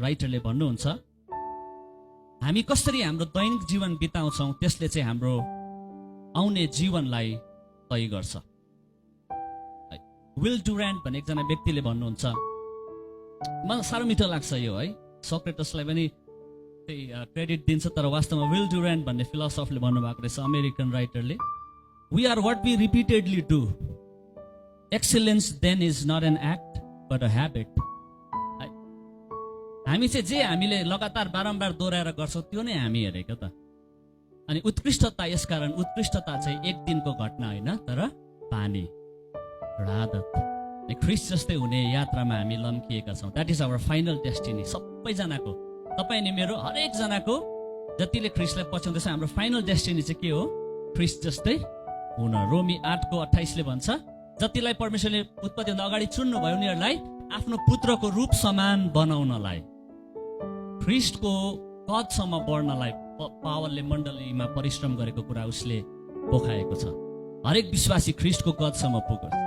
राइटरले भन्नुहुन्छ, हामी कसरी हाम्रो दैनिक जीवन बिताउँछौँ त्यसले चाहिँ हाम्रो आउने जीवनलाई तय गर्छ। विल डुरान्ट भन्ने एकजना व्यक्तिले भन्नुहुन्छ, मलाई साह्रो मिठो लाग्छ यो है, सोक्रेटसलाई पनि त्यही क्रेडिट दिन्छ, तर वास्तवमा विल डुरान्ट भन्ने फिलोसफरले भन्नुभएको रहेछ, अमेरिकन राइटरले, we are what we repeatedly do, excellence then is not an act but a habit. हामी चाहिँ जे हामीले लगातार बारम्बार दोहोऱ्याएर गर्छौँ त्यो नै हामी हेरेको त। अनि उत्कृष्टता, यसकारण उत्कृष्टता चाहिँ एक दिनको घटना होइन, तर बानी र आदत। ख्रिस्ट जस्तै हुने यात्रामा हामी लम्किएका छौँ। That is our final destiny. सबैजनाको, तपाईँ अनि मेरो हरेकजनाको, जतिले ख्रिस्टलाई पछ्याउँदैछ, हाम्रो फाइनल डेस्टिनी चाहिँ के हो? ख्रिस्ट जस्तै हुन। रोमी 8:28 भन्छ, जतिलाई परमेश्वरले उत्पत्तिभन्दा अगाडि चुन्नुभयो उनीहरूलाई आफ्नो पुत्रको रूप समान बनाउनलाई, ख्रिस्टको कदसम्म बढ्नलाई पावलले मण्डलीमा परिश्रम गरेको कुरा उसले पोखाएको छ। हरेक विश्वासी ख्रिस्टको कदसम्म पुगोस्।